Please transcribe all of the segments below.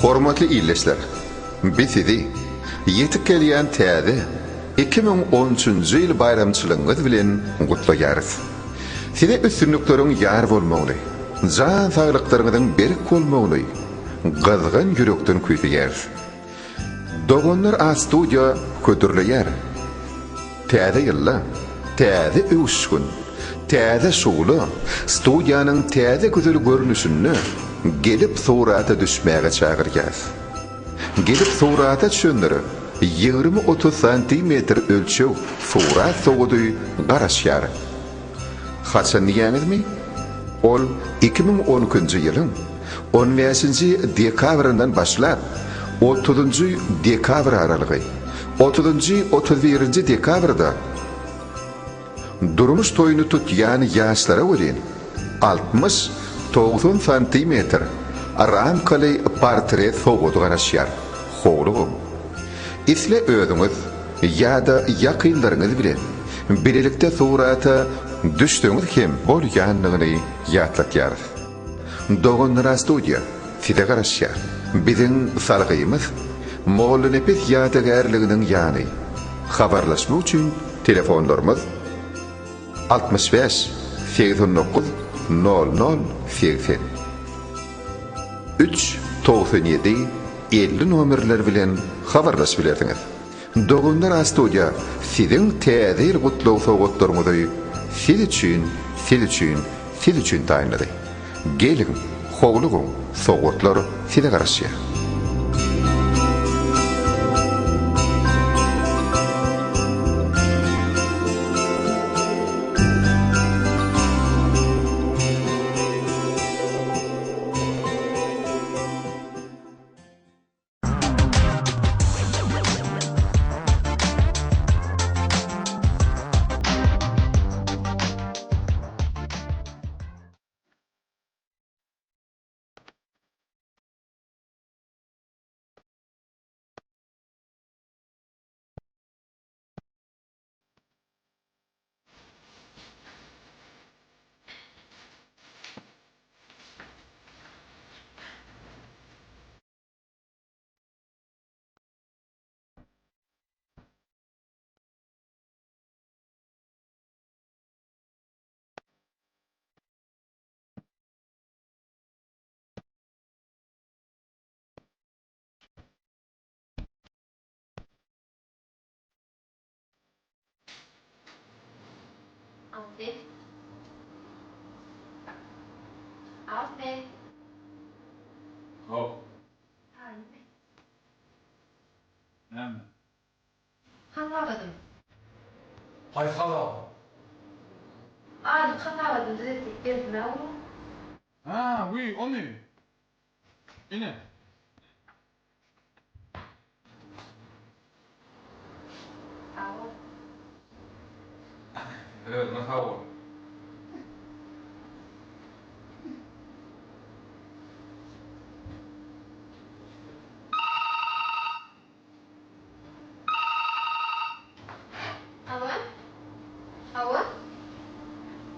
Hormatly ildeşler! Biz sizi ýetip gelýän täze 2013-nji ýyl baýramçylygyňyz bilen gutlaýarys. Size üstünlikleriň ýar bolmagyny, jan saglyklaryňyzyň berk bolmagyny gyzgyn ýürekden küýseýäris. Doganlar A Studio hödürleýär. Täze ýylda täze öwüşgin, täze şugla studiýanyň täze gözel görnüşinde gelip surata düşmäge çagyrýas. Gelip surata düşenlere 20-30 santimetr ölçeg surat sowgady garaşýar. Haçan diýýäňizmi? Ol 2012-nji ýylyň on bäşinji dekabryndan başlap, otuzynjy dekabr aralygy, otuzynjy, 31-nji dekabrda durmuş toýuny tutýan ýaşlara welin 60, 90 santimetr ramkaly portret sowgady garaşýar. Howlugyň. Isle özüňiz ýa-da ýakynlaryňyz bilen bilelikde surata düşseňiz hem bolýandygyny ýatlatýarys. Doganlara studiýa size garaşýar. Biziň salgymyz Mollanepes ýadygärliginiň ýany. Habarlaşmak üçin telefonlarymyz, 65 89 00 80 3 97 50 nomerleri bilen habarlaşyp bilersiňiz. Doganlar A Studio siziň täze ýyl gutlag sowgatlaryňyzy siz üçin, siz üçin, siz üçin taýynlady. Geliň, howlugyň, sowgatlar size garaşýar. Alty. Alty. Hop. Taýynmy? Näme? Hasabadym. Haýsy hasabat? Aýlyk hasabadyny düzet diýip berdim-ä oglum. Hä, wiý, ony. Ine. Sag bol. Özüňe sag bol. Hawa. Hawa.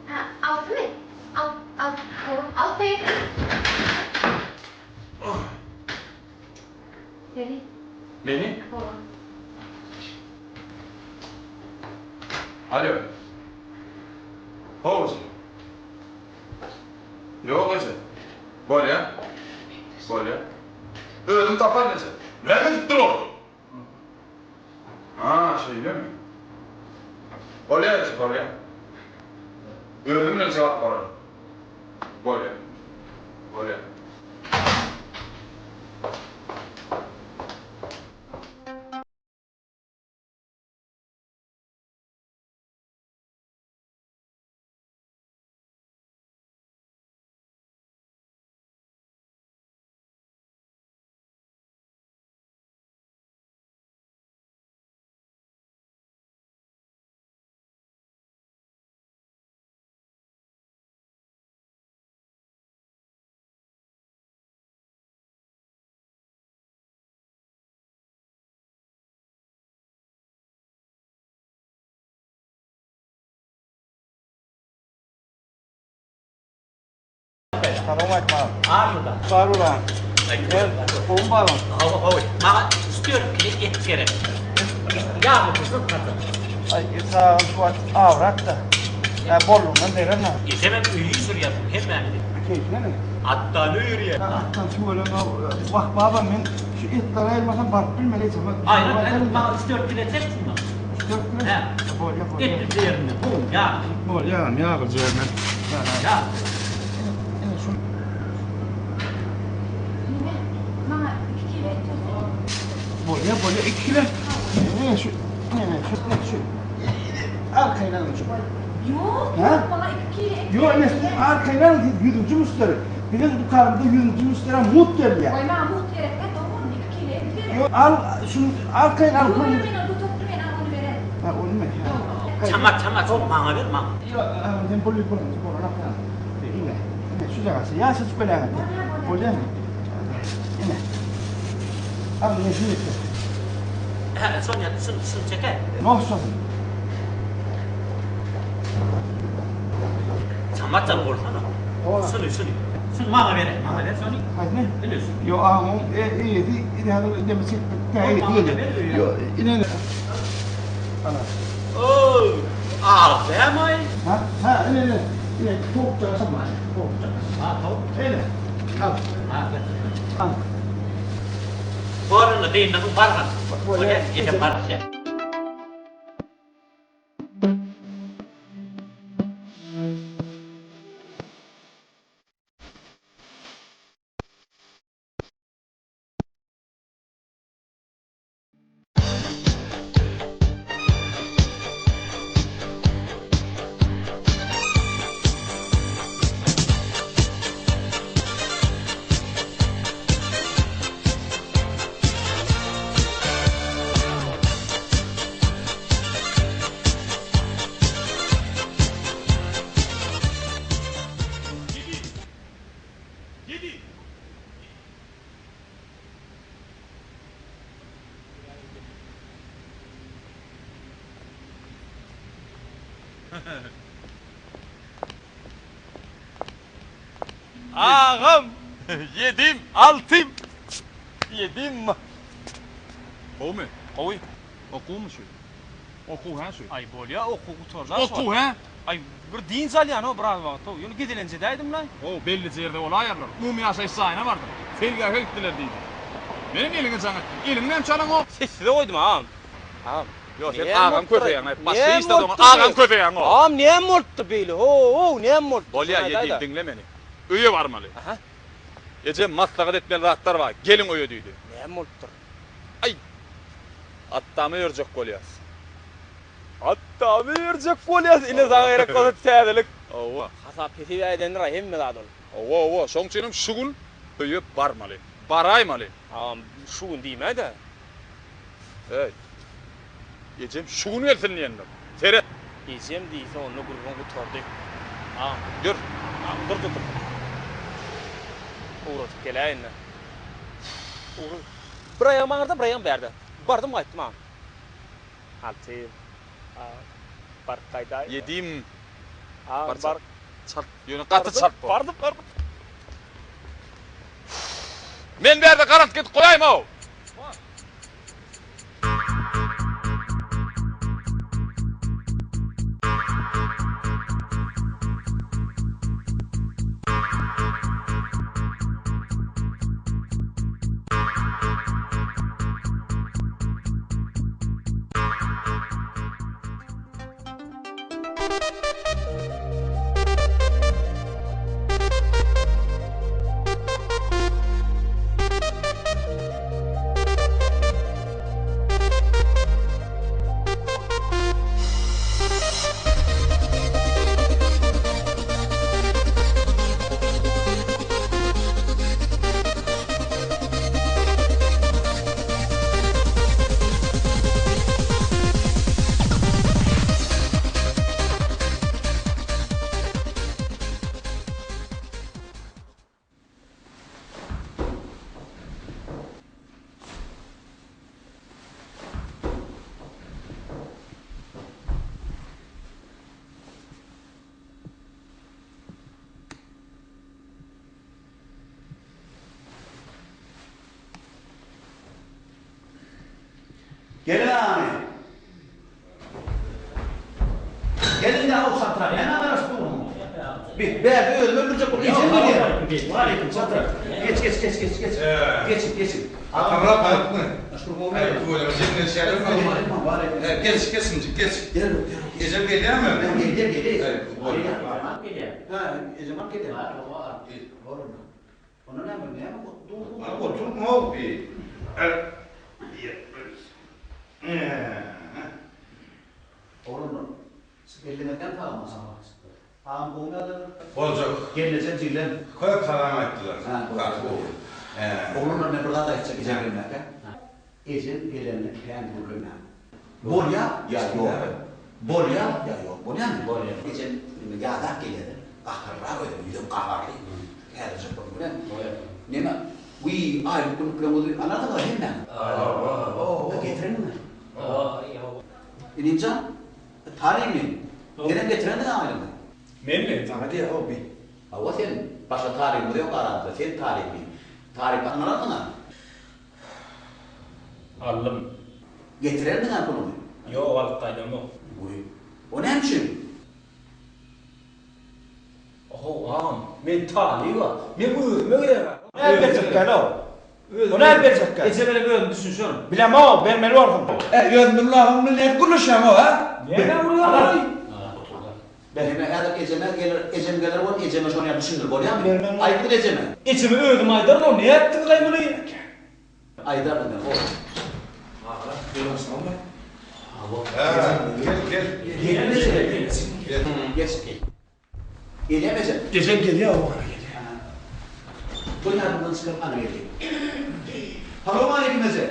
Ha, altymy? Al, al, hawa, alty. Seni. Meni? Hawa. Alo. How eje. Ýok eje. Bolýa. Bolýa. Özüm taparyn eje. Näme edip dur ol? Ha, şeýlemi? Bolýa eje, bolýa. Özüm bilen jogap bararyn. Bolýa. Bolýa. Gowmy babam? Hawa, gowy. Maňa üç-dört kile et gerek. Ýaglyjysyz gatyr. Aý, et agam şu wagt awrak-da. Hä, bollugyndan bererin-ä. Esemem öýi sürýär bu hemmämizi. Keýpinemi? Atdan öýerýär. Hä, atdan tüweleme. Wah, babam, men şu etleri aýyrmasam baryp bilmen ejeme. Aýra, aýra, maňa üç-dört kile et bersin maňa. Üç-dört kile? Hä. Bolýa, bolýa. Etlije ýerinden, gowy, ýagly. Bolýa agam, ýaglyja ýerinden. Ýagly. Ine, şu. Neme, maňa iki kile et bersene. Bolýa, bolýa, iki kile. Ine, şu, ine, şu, ine, şu. Arkaýyn alyň şu. Ýok, ýok, maňa iki kile et Ýok, ine, siz arkaýyn alyň, siz ýüzünji müşderi. Biziň dükanymyzda ýüzünji müşderä mugt berilýär. Goý, maňa mugt gerek däl, dogrumy, iki kile et gerek. Ýok, al, şuny arkaýyn al. Ýok, ýok, men ony göterip men al, ony bererin. Ha, onymy? Çamat, çamat, şony maňa ber, maňa. Ýok, sen pul pul bolanok ýa. Ine, ine, şujagaz, ýaşajyk beläňe. Bolýamy? Ine. Al, ine, şuny getir. Hä, Sonýa, şuny, şuny çekäý. Noşşasyn. Çamat jan bolsana. Şuny, şuny. Şuny maňa beräý, maňa ber şony. Haýsyny? Ine şuny. Ýok, agam, oň eýesi, ine häzir demi çekip bitti. Ýok, ine, ine. Ana. Oý, az dämaý? Ha, ha, ine, ine. Ine, towukjagaz bar, towukjagaz. Ha, towuk. Ine, al. Ha, getir. Al. Bor indi, dyndygyň bargyn. Bolýa, ejem garaşýar. Agam! Ýedim, altym! Ýedim! Gowumy? Gowy. Okuwmy şu? Okuw hä şu? Aý bolýa okuw gutarda şu. Okuw hä? Aý bir dynç alýan-ow biraz wagt-ow. Ýöne gezelenç edäýdim-laý. How, bellije ýerde bolaýarlar. Umumy ýaşaýyş jaýyna bardym. Seýilgähe gitdiler diýdi. Menem eliňe jaň etdim. Eliňi näme çalaňok? Sessize goýdum agam. Agam. Ýok, sen Näme agam bolupdyr? köseýäň-aý. Başga Näme hiç zat bolupdyr agam beýle? köseýäň-ow. Agam näme bolupdyr beýle? Ho-ow, näme bolupdyr? Bolýa, Şony aýdaý-da. Ýediz, diňle meni. Öýe barmaly. Aha. Ejem maslahat etmeli zatlar bar. Geliň öýe diýdi. Näme bolupdyr? Aý! Atdamy örjek bolýas. Atdamy örjek bolýas. Ine saňa gerek bolsa täzelik. Hawa. Hasap-hesip äýdendir-aý hemme zat ol. Hawa, hawa. Şoň üçinem şu gün öýe barmaly. Baraýmaly. Agam, şu gün diýme-de. Eý. Ejem şu gün gelsin diýendir. Seret. Ejem diýse onda gürrüň gutardy. Agam. Ýör. Agam, dur, dur, dur. Ugradyp geläýin-de. Ugra. Bir aýagym aňyrda, bir aýagym bärde. Bardym gaýtdym agam. Altyn. Agam. Baryp gaýdaýyn. Ýedim. Agam bar. Çalt. Ýöne gaty çalt bol. Bardym, bardym. Men bärde garantgy edip goýaýma-ow. Geliň hany. Geliň-de aw Çatrak, näme garaşyp dursuň? Bi, bärde özümi öldürjek bolup ejem gelýär. Waleýkim Çatrak. Geç, geç, geç, geç, geç. Geçiň, geçiň. Atamyrat aýtmy? Şükür gowy. Aý, tüweleme, jemlenişýärlermi? Waleýkim. Geç, geç injik, geç. Derrew, derrew. Ejem gelýärmi? Gelýär, gelýär. Aý, bolýar. Gelýär. Hä, ejem alyp gelýär. Bor onda. Onda näme, näme dur, dur. Hany otur, bi. Oglanlar, siz elliňizden sagmy? Agam gowymy ýagdaýlar? Boljak. Gelnejem jiglem. Köp salam aýtdylar. Hä, Gaty gowy. Hä. Oglanlar men bir zat aýtjak ejem gelmäkä. Ejem gelende kän gürlemäň. Bolýa ýa ýok? Bolýa ýa ýok? Bolýamy? Bolýa. Ejem indi ýadap gelýär-de, gaharrak özem, ýüzem gaharly. Häzirjek bolup bilen. Bolýa. Neme, wiý, aýlyk günlükleňizi alarsyňyz-a hemmäňiz? Hawa. Getirenmi? Hawa. Inim jan, talymy? Senem getirendiň aýlygyňy? Menmi? Saňa diýýär-ow bi. Hawa sen, başga talybymyz ýok aramyzda, sen talypmy? Talyp alarsyň-a? Aldym. Getirermiň-ä puluňy? Ýok, alyp gaýdamok. Goý. O näme üçin? Ohow, agam, men talyb-a. Meň özüme gerek-ä. Nädip berjekkäl-ow? O nädip berjekkä? Eje bilen özüm düşünşerin. Bilemok, bermeli borsuň. Ä, özüň bilen agaň bilen nädip gürleşýäň-ow, hä? Näme urýaň-aý? Näme, häzir ejeme geler, ejem geler bolup, ejeme şony ýaly düşündir, bolýamy? Aýt bir ejeme. Ejeme özüm aýdaryn-ow, nätdiňiz-aý muny? Aýdaryn men, hol. Aga, ýoldaşlaryň bar. Hawa. Hä, gel, gel. Gel, eje. Geç. Gelýämi ejem? Ejem gelýär, ow, ana gelýär. Toý ýadymdan çykaryp ana geldi. Salowmaleýkim eje.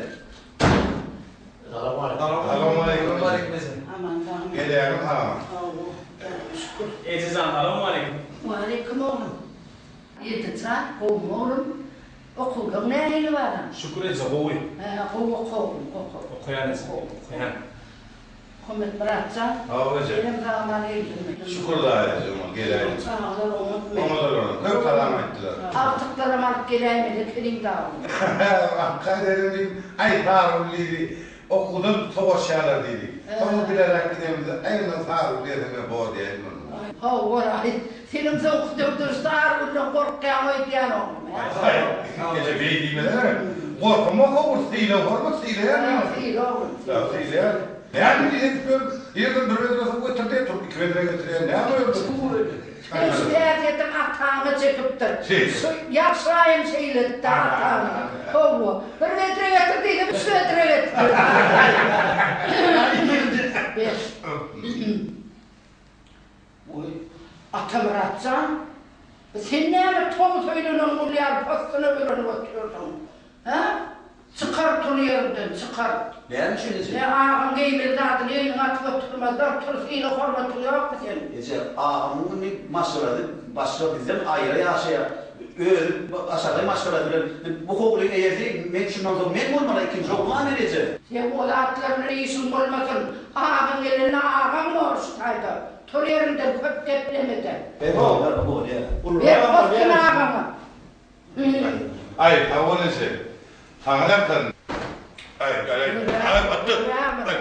Salowmaleýkim. Eje. Aman sag. Gelýäňiz agam. Hawa, şükür. Eje jan, salowmaleýkim. Waleýkim oglum. Ýedi jan, gowumy oglum? Okuwlaň nähili baran? Şükür eje, gowy. Hä, gowy oka oglum, oka. Okaýan eje, okaýan. Muhammetmyrat jan, Hawa eje. senem sag-aman geldiňmi? Şükür daýy eje, oňa geläýdim. Çagalar oňatmy? Oňadylar oňa, köp salam aýtdylar. Agtyklaram alyp geläýmeli ekeniň dagyň. Akga dedim diýdim, aý Sarygül diýdi, okuwdan sowaşýarlar diýdi. Soňra bileräk gidenimizde, aý ondan Sarygül diýeseň bor diýäýdim onda. Hawa-aý, seniň soňky döwde Sarygülden gorkýaň öýdýän oglum, hä? Aý, eje beý diýmesene. Gorkamok-a ol sylag-hormat sylaýar meni. Syla oglum, syla. Sylaýar. Näme diýsek bir ýerden bir bedre suw getir diýip, turup iki bedre getirýär. Näme ol? Seň şu häsiýetiň ataňa çekipdir. Şu ýagşyraýam şeýledi-dä ataňa. Hawa, bir bedre getir diýsem, üç bedre getirýär. Ber. Goý, Atamyrat jan, sen näme tow söýlenen gul ýaly possuny bürenip otyrsyň? Hä? Çykar tur ýeriňden, çykar. Näme üçin eje? Hä, agaň geýmeli zadyny egniňe atyp oturmazlar, tur, sylag-hormatyň ýokmy seniň? Eje, agamyň indi maşgalasy başga, bizden aýra ýaşaýar. Özi başagaý maşgalasy bilen. Bu howlyň eýesi men şundan soň men bolmaly, ikinji oglan men eje. Seň o zatlar bilen işiň bolmasyn. Agaň gelende agaň bor şu taýda. Tur ýeriňden, köp geplemede. Ber, bolýar. Ber possuny agaňa. Aý, sag bol eje. Saňa ýakyn. Aý, aý, aý. Aý, atdy. Aý.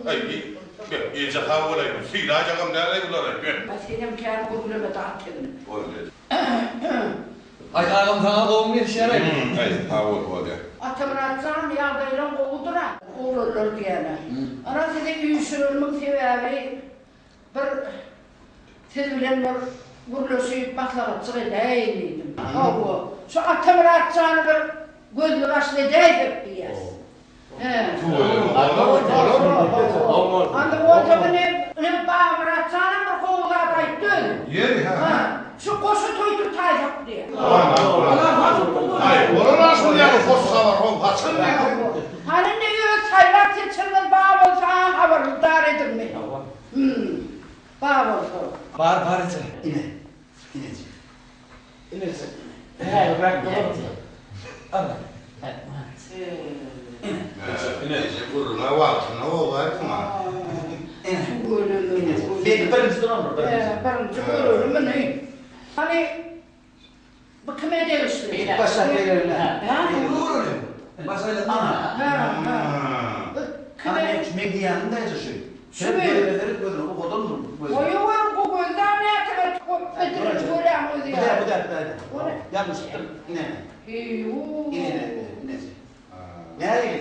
Aý. Aý, eje sag bol aý. Sylaýjagam däl-aý bulary. Senem kän gürleme dat egin. Boldy eje. Aý, agam saňa gowumy gelişýär-aý. Aý, sag bol, bolýa. Atamyrat jan, ýagdaýlaň gowudyr-a? Oglanlar diýýän-ä. Ana sizi üýşürenimiň sebäbi Bir siz bilen bir gürleşip, maslahatjyk edäýeýin diýdim. Hawa, şu Atamyrat jany bir gözli başly edäýsek diýýäs. Hä. Indi bolsa ine, ine Babamyrat janam bir gowy zat aýtdy özi. Ýeri, hä. Hä, şu goşa toý tutaýsak diýýär. Aý, bolar-a şol ýaly hoş habar, how, haçan diýseň. Hany indi öz saýlap seçenler bar bolsa habarly-dar ediň meni. Hüm. Bar bolsa. Bar, bar eje. Ine, ineje. Ineje. Häzirräk bolarmy? Ana. Ine. Ine, eje gürrüňe wagtynda bozgaýsyň-a. Ine. Ine. Birinji durandyr, birinji. Birinji göreli muny. Hany, bu kime degişli? Başlap berelim. Hä? Baş aýlasana. Hä, hä. Ana meň meň diýýänim-dä eje şu. Sen gözüne seret gözüne owadandyr gözi. Goýuber bu gözde nätege köp edilen göräň özi Bu däl bu däl bu däl. Ýalňyşypdyryn ine. Heý-u. Ine ine ineje. Nähili?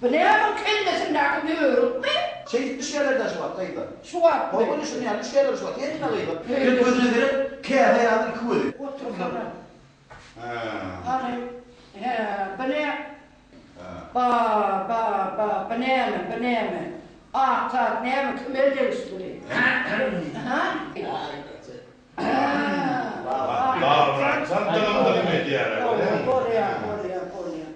Bu näme kellesindäki börükmi? Şeýdip düşýärler-dä şu wagt gyzlar. Şu wagtmy? Hawa şuny ýaly düşýärler şu wagt hemme gyzlar. Sen gözüne seret käse ýaly iki gözi. Otursana. Hany, hä, bu nä? Ba, ba, ba, bu näme, bu näme? Ak zat näme, kime degişli? Hä? Babamyratjan dylym-dylym edýär-ä. Bolýar, bolýar, bolýar.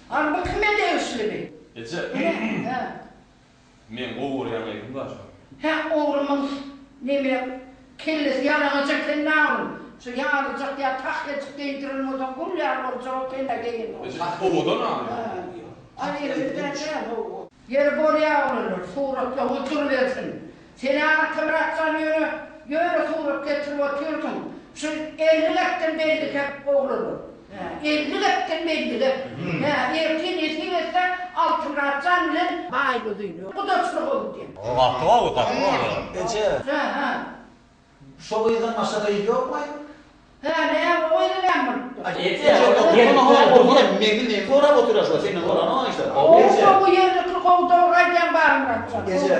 Hany, bu kime degişli bi? Eje. Hä? Meň gowy görýän gyzym da şo. Hä oglumyň neme kellesi ýalaňaç eken naoglum. Şu ýalyjak ýa tahýajyk geýdiren bolsaň gül ýaly boljak o kellä geýen bolsa. Eje owadan a. Hä. Elimizden däl hawa. Ýeri bolýa oglanlar suratlaryňyz durubersin. Sen-ä Atamyrat jan ýöne ýöne surat getirip otyrsyň. Şu 50 gepden belli gep oglanlar. Hä, 50 gepden belli gep. Hä, ertir nesip etse Altymyrat jan bilen Baýguzyny gudaçylyga gidýän. Gaty gowy, gaty gowy. Eje. Hä, hä. Şo gyzdan başga gyz ýokmaý? Hä, näme, o gyzy näme bolupdyr? Eje, otursana ho, otursana, meňli meni sorap otyr-a şo, senden soranok hiç zat. Gowy, gowy, ýerlikli, gowy, dogry aýdýaň Bagmyrat jan. Eje,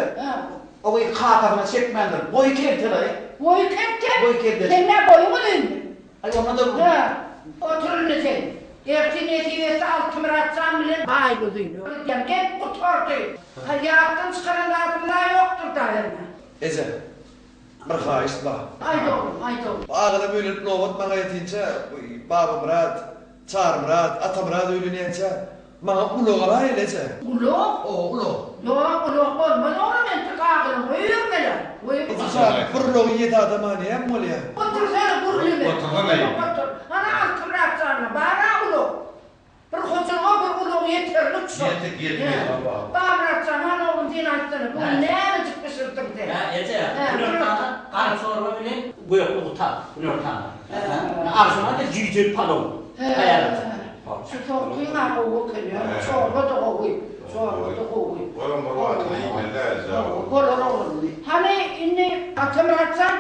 o gyz kakasyna çekmändir, boýy kelte-laý. Boýy kelte? Boýy kelte. Seň nä boýuň uzynmy? Aý, onda-da. Hä, otur indi sen. Ertir nesip etse Altymyrat jan bilen Baýguzyny öýdýän. Gep gutardy. Hä, ýatdan çykaran zadymyz-a ýokdur-da hernä. Eje, Bir haýyşt bar. Aýt oglum, aýt oglum. Agalam öýlenip nobat maňa ýetinçä, Babamyrat, Çarymyrat, Atamyrat öýlenýänçä, maňa ulag alaýyl eje. Ulag? Hawa, ulag. Ýok, ulag bolmaz oglum, entek agalyň goýbermeli. Gyzja, bir ulagy ýedi adama näme bolýa? Otursana, gürleme. Otursana. Otur. Ana Altymyrat janda bar-a ulag. Bir hojalyga bir ulag ýeterlik şol. Ýetik, ýetmez. Bamyrat jan, hany oglum sen aýtsana, bu gün nämejik bişirdiň sen? Hä, eje, günortana gara çorba bilen gökli gutap, günortana. Agşama-da jüýjeli palaw taýýarlajak. Şu soňkyň-a gowy eken, ýöne çorba-da gowy, çorba-da gowy. Olam bir wagtynda iýmeli däl, eje. Bolar oglum. Hany, indi Atamyrat jan,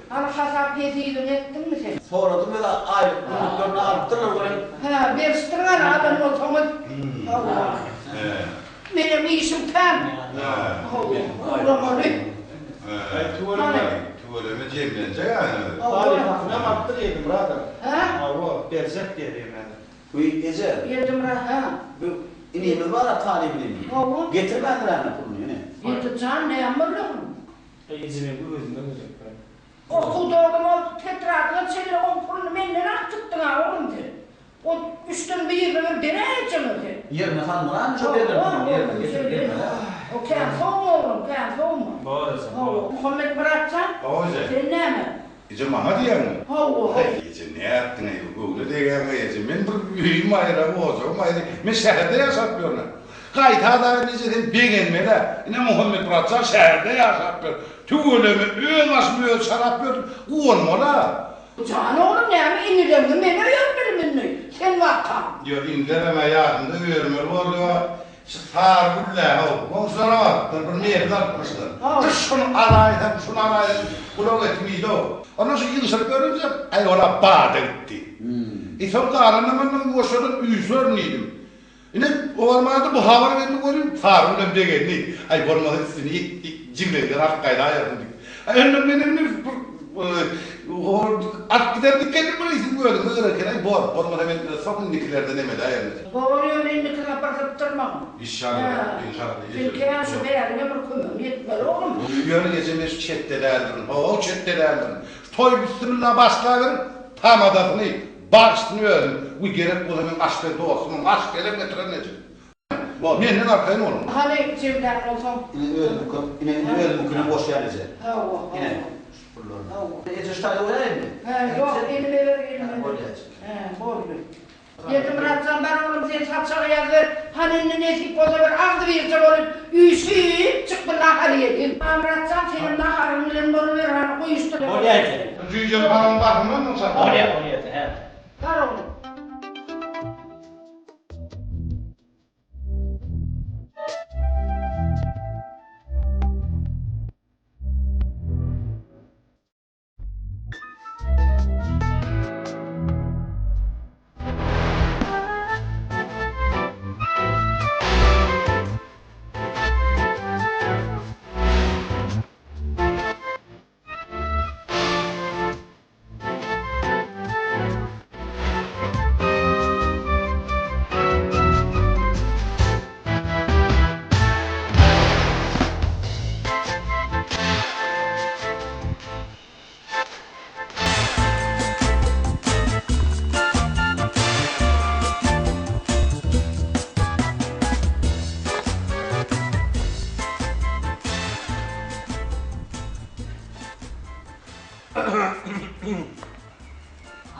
Hany hasap-hesibiňi etdiňmi sen? Soradym öz aýlyk günlüklerini alypdyrlar welin. Hä, berişdiriň hany alan bolsaňyz. Hawa. Menem işim kän. Hawa, ugramaly. Aý, tüweleme, tüweleme jemlenjek ýaly. Tarypasynam alypdyr Ýedimyradam. Hä? Hawa, berjek diýýär ýemäne. Wiý, eje. Ýedimyrat, hä? Bu inimiz bar-a, talyp inimiz. Hawa. Getirmändir änä puluny, ine. Ýedi jan, näme boldy oňa? Eje men özüme gerek bir. Okuw dogdum ol tetradyňa çenli oň puluny menden alyp gitdiň-a oglum sen. O üçden birini bir beräýjeňä sen. Ýerine salmaly şo berlen puluny ýerine getirip bermeli. O kän sowma oglum kän sowma. Bor eje bor. Muhammetmyrat jan Hawa eje. sen näme? Eje maňa diýýäňmi? Hawa hawa. Haý eje nätdiň-eý göwne degýäň-eý eje men bir öýüm aýry ojagym aýry men şäherde ýaşap ýörün-ä. Gaýta-da eje sen begenmel-ä ine Muhammetmyrat jan şäherde ýaşap ýör tüweleme öz başymy özi çarap ýör diýip guwanmaly-a. Jan oglum näme inileňňi men öýermelimi indi sen barkaň. Ýok inilerem-ä ýadymda öýermeli boldy-a. Şu sary gül-dä-how, goňşulara barypdyr, bir mebel alypmyşlar. Gyş şuny alaýsam, şuny alaýsam, gulak etim iýdi-ow. Ondan şu ýygşyryp ýörünje, aý, ol-a bada gitdi. E, soň galanam ondan ýuwaşjadan üýşerin diýdim. Ine, o barmana-da bu habar geldi welin, sary gülem begendi. Aý, bolmasa üstüni jiglegden alyp gaýdaýaryn diýip. Aý, ondan men indi bir Alyp giderdik geldim bir siziň özüňize gerek eken aý bor bolmasa men soň indikilerden emedäýerin. Bor ýöne indiki sapar sypdyrmagyn. Inşallah inşallah Sen kän şu bäriňe bir kömegiň ýetmeli oglum. Ýöne eje men şu çetde däldirin ho çetde däldirin. Şu toý bissimilla başlaberiň tamadasyny bagşysyny özüm we gerek bolsa meň aşpez dostumam aşpezem getirerin eje. Bor, menden arkaýyn boluň. Hany jemlän bolsaň. Ine özümiňkem, ine indi özümiňkinem goşýan eje. Hawa, hawa. Ine, şu pullaryny. Hawa. Eje şu taýda goýaýynmy? Hä, ýok, elime ber, elime ber. Bolýa eje. Hä, boldy. Geldimyrat jan, bar oglum, sen saçagy ýaz ber. Hany indi nesip bolsa bir agzybirje bolup, üýşüp, bir nahar iýeliň. Amyrat jan, senem naharyň bilen boluber, hany guýuşdyr. Bolýa eje. Jüýjeli palawyň basyndanmy çapagy? Bolýa, bolýa eje, hä. Bar oglum.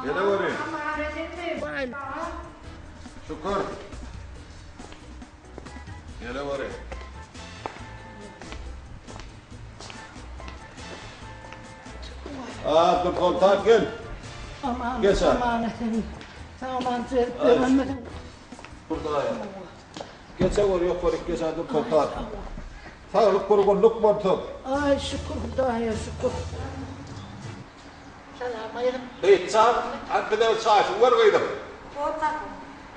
Gele görýin. Şükür. Gele görýin. Aa, dur soltan gel. Aman, Geç abi. aman sen. Aman sen berenmedin. Burada aýa. Geçe gör ýokaryk geç dur soltan. Saglyk gurgunlyk bolsun. Ay şükür Hudaýa şükür. Salam aýrym. Gyzjan, hany bize bir çaý suw ber gyzym. Bor kaka.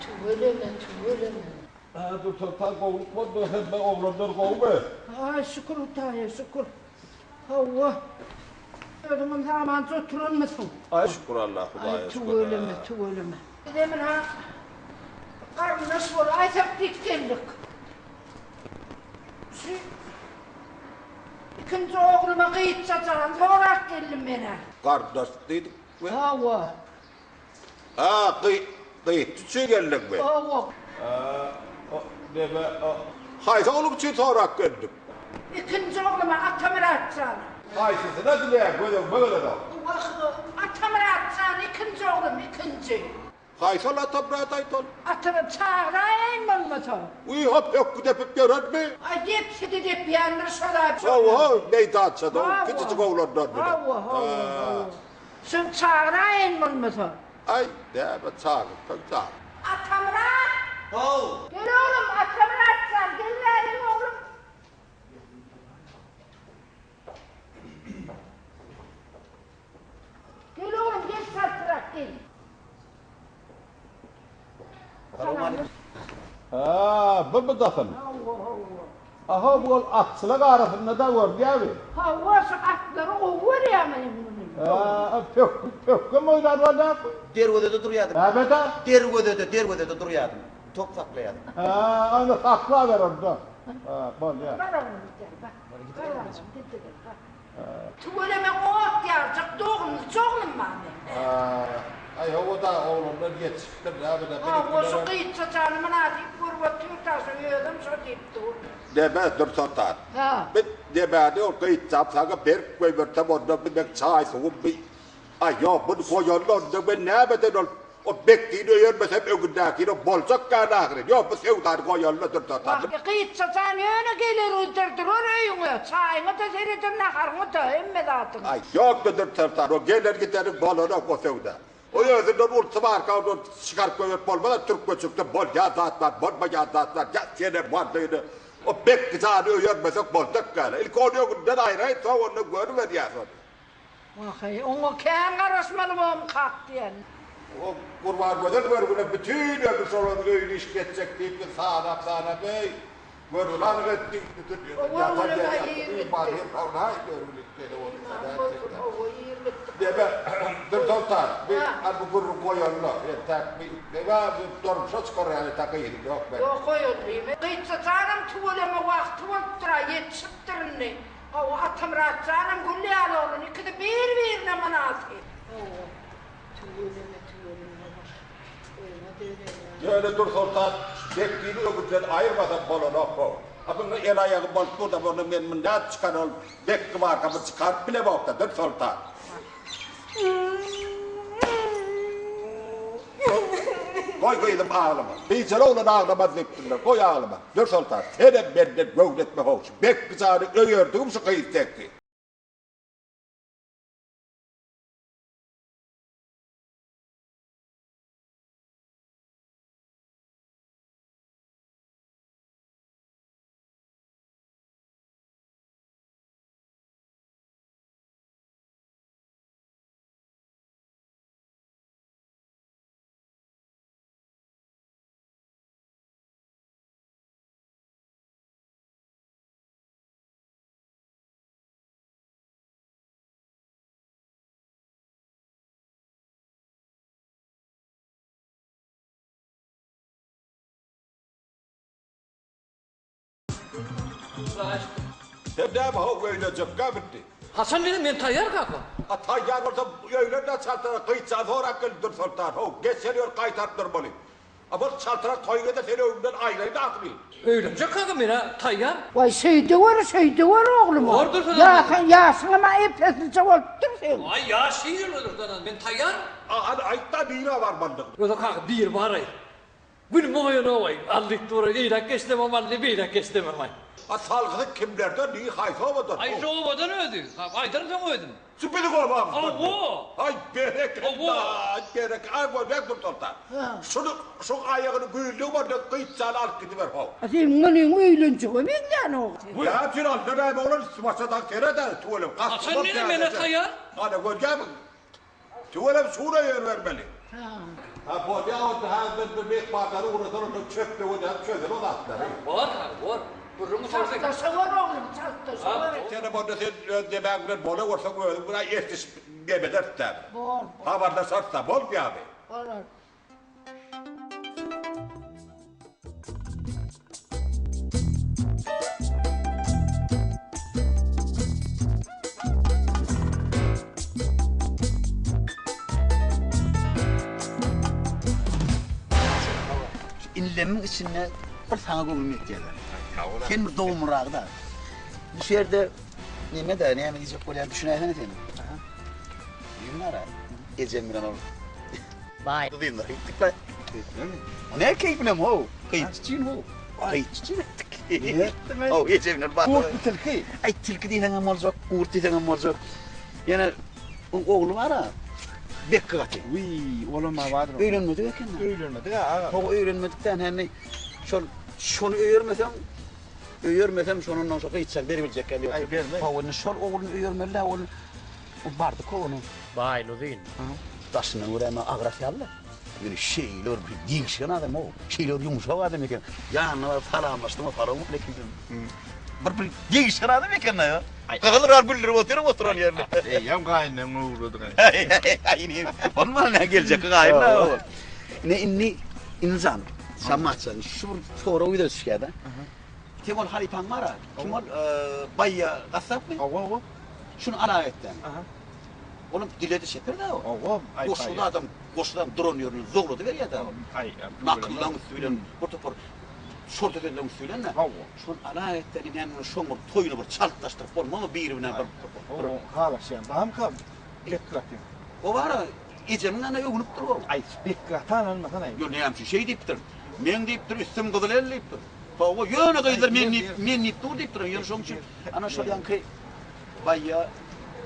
Tüweleme, tüweleme. Hä, dur soltan gowluk boldy, hemme oglanlar gowumy? Ay şükür Hudaýa şükür. Hawa. Özüňem samança oturanmysyň? Aý şükür Allah Hudaýa Aý şükür. tüweleme, tüweleme. Bizem ynha garyndaş bolaýsak diýip geldik. Şu ikinji ogluma gyzça jan sorap geldim men-ä. Garyndaş diýdik we. Hawa. Ha, gy, gyz üçin geldiňmi? Hawa. Ha, o, neme, o, haýsy ogluň üçin sorap geldiň? Ikinji ogluma Atamyrat jana. Haýsysyna dileýäň, göz öňüme gelenok. Wah, Atamyrat jan, ikinji oglum, ikinji. Haýsy ol Atamyrat aýt ol? Atamyrat çagyraýaýyn bolmasa. Wiý, hop, ökgi depip ýörenmi? Aý, depse-de depýändir şol-a. Hawa, meýdançada, o kiçijik oglanlar bilen. Hawa, hawa, hawa. Şuny çagyraýyn bolmasa. Aý, näme çagyrsaň çagyr. Atamyrat! How! Gel oglum, Atamyrat jan, gel bärik oglum. Gel oglum, gel çaltrak gel. Hä, bu bu dasyl. Hawa, hawa. Aha, bu ol atçylyk arasynda-da görünýärmi? Hawa, şu atlary gowy görýärmi muny? Hä, pökgi, pökgem oýnar bolýarmy? Derwezede durýardym. Nämede? Derwezede, derwezede durýardym. Top saklaýardym. Hä, ony saklaber onda. Hä, bolýar. Bar oglum, gel, bar. Bar oglum, git-de gel, bar. Tüweleme ot ýaljak dogumlyja oglum bar meň. Aý hawa-da oglanlar ýetişipdir näme-de Hawa şu gyzça jany mynasyp görüp otyr daşa özem şo diýip dur. Neme Nursoltan. Ha. Biz nemäni ol gyzjam saňa berip goýbersem onda meň çaý suwum bi Aý ýok muny goýaly onda men nämeden ol O Bekgini öýermesem öňündäkini boljak däl ahyryn. Ýok, bu söwdany goýaly-da Dürsoltan. Wah, gyzça jan ýöne geler öýder durar öýüňe, çaýyňa-da sereder, naharyňa-da, hemme zadyňa. Aý, ýok-da Dürsoltan, o geler-gideriň bolanok o söwda. O özünden ulusy barka ony çykaryp goýberip bolmaz-a, türkmençilikde bolýan zat bar, bolmaýan zat bar, ýa senem walla ýöne o Bekgi jany öýermesek boljak däl-a. Ilki ony öňünden aýraýyn, soň onda görüberýäs ony. Wah-eý, oňa kän garaşmaly bomkak diýen. O Gurbangözel görgüli bütin ömür şolaryň öýüni işik etjek diýip biz sanap-sanap, eý, görgüli anyk etdik, bütin ýatan ýeri ýatdy, iman hem howlaý görgüli şeýle bolsa nätjek-dä. Deme, Dürsoltan, bir hany bu gürrüň goýaly-la, entäk bir neme, bir durmuşa çykar ýaly entäk gyzym ýok meniň. Ýok, goýaly. Gyzça janam tüweleme wagty bolupdyr-a, ýetişipdir indi. Hawa, Atamyrat janam gül ýaly oglan, ikisi bir-birine mynasyp. Hawa, tüweleme, tüweleme, wah, öňe döneýin. Ýöne Dursoltan Bekgini öňünden aýyrmasam bolanok-how. A muňa el-aýagy bolup dur-da, muny men muny nädip çykar ol Bekgi barka muny çykaryp bilemok-da, Dursoltan. Goý gyzym aglama. Biçäre oglan aglamaz diýipdirler. Goý aglama. Dürsoltan, senem menden göwnetme how, şu Bekgi jany öýerdigim şu gyz tekgi. Sen näme how öýlenjekkä bindi? Haçan diýdim men taýýar kaka. A taýýar bolsa öýlen-de çaltara gyýçany sorap gelip dur Soltan how geçen ýol gaýtaryp durmaly. A bol çaltrak toý ede sen öňümden aýlaýyn atymy. Öýlenjek kaka menä taýýar. Waý şeýdeweri şeýdeweri oglum. Ýaşyň ýaşyňam-a ep-eslice bolupdyr seň. Aý ýaş hiç ýerde men taýýar. A hany aýtda nirä barmalydygyny. Ýogsa kaka biri baraý. Günümi goýanok-aý, al diýip dur-aý, eýläk geçsemem al diý, beýläk geçsemem aý. A salgysy kimlerden, nir haýsy obadan? Aý şu obadan özi, aýdaryn soň özüm. Şu biziň obamyzdan. Hawa. Aý berekella, aý berekella, aý görýäň Nursoltan. Şuny, şuň aýagyny güýlügi bardan gyýçjany alyp gidiber how. A sen munyň öýlenjege meňzänok. Näme üçin aldy näme oglan üsti-başa dagy seret-ä tüweleme. Haçan meni menä taýýar? Ana görýämiň? Tüweleme şuna ýer bermeli. Ha bolýa onda häzir bir myhmanlary ugradan onda çöpde bolýan çözer o zatlary. Bor ha bor. Gürrüňi sorsaň. Çaltlaşa bor oglum çaltlaşa bor. Senem onda sen öz nemäň bilen bola bolsaň özüň bilen eşdişip nemederis-dä. Bor bor. Habarlaşarys-da bolmaýamy? Bolar. Inlemiň içinde bir saňa göwnüm ýetýär. Sen bir dogumyragy-da. Bu ýerde neme-de, näme diýjek bolýan düşünäýsene sen. Düýn ara ejem bilen ol Baý. Gyzynlar gitdik baý. Keýpinemi? O ne keýpinem how? Gyýç üçin how. Gyýç üçin etdik. Etdimi? How ejem bilen bar. Gurtmy tilki? Aý tilki diýseňem boljak, gurt diýseňem boljak. Ýene oň ogly bar-a. Bekki gaty. Wiý, olam abadyr. Öýlenmedik eken-dä. Öýlenmedik-ä aga. How öýlenmedik-dä, hany şol şony öýermeseň, öýermesem şonundan şo gyýçjak beribiljek ýaly ýok. Aý berme. How indi şol ogluny öýermeli-dä, ol O bardyk onuň. Baýluzyn. Daşyndan göräýmäge agras ýaly-da. Ýöne şeýle bir degişgen adam o. Şeýle bir ýumşak adam eken. Ýanyna baryp salamlaşdym, salowmaleýkim diýdim. Bir bir degişgen adam eken-dä ýa. Gyzyl güldürip otyr oturan ýerinde. Eýýäm gaýynlaryň öwredi. Aý, bolmaz näme geljekki gaýyn-da ol. Ine indi indi jan, Şammat jan, şu bir sorag ýüze düşýär-de. Seň ol halypaň bar-a, kim ol, Baýýa gassapmy? Hawa, hawa. Şuny alak etdäň. Aha. Olam dile-de çeper-dä o. Hawa, aý, Goşguda adam, goşguda adam duran ýerinden zowlady berýär-dä ol. Aý, Nakyllaň üsti bilen, bir topar şorta sözleň üsti bilen-de. Hawa. Şony alak etdäň, indi näme şoň bir toýuny bir çaltlaşdyryp bolmazmy biri bilen bir bir halaşýan barmyka Bekgatyň? O bar-a, ejemiň ýanynda öwnüpdir o. Aý, Bekgatan almasana. Ýok, näme üçin şeý diýipdir. Meň diýipdir, üstüm gyzyl el diýipdir. Hawa, ýöne gyzlar men diýip, men diýip dur diýipdir. Ýöne şoň üçin ana şol ýaňky Baýýa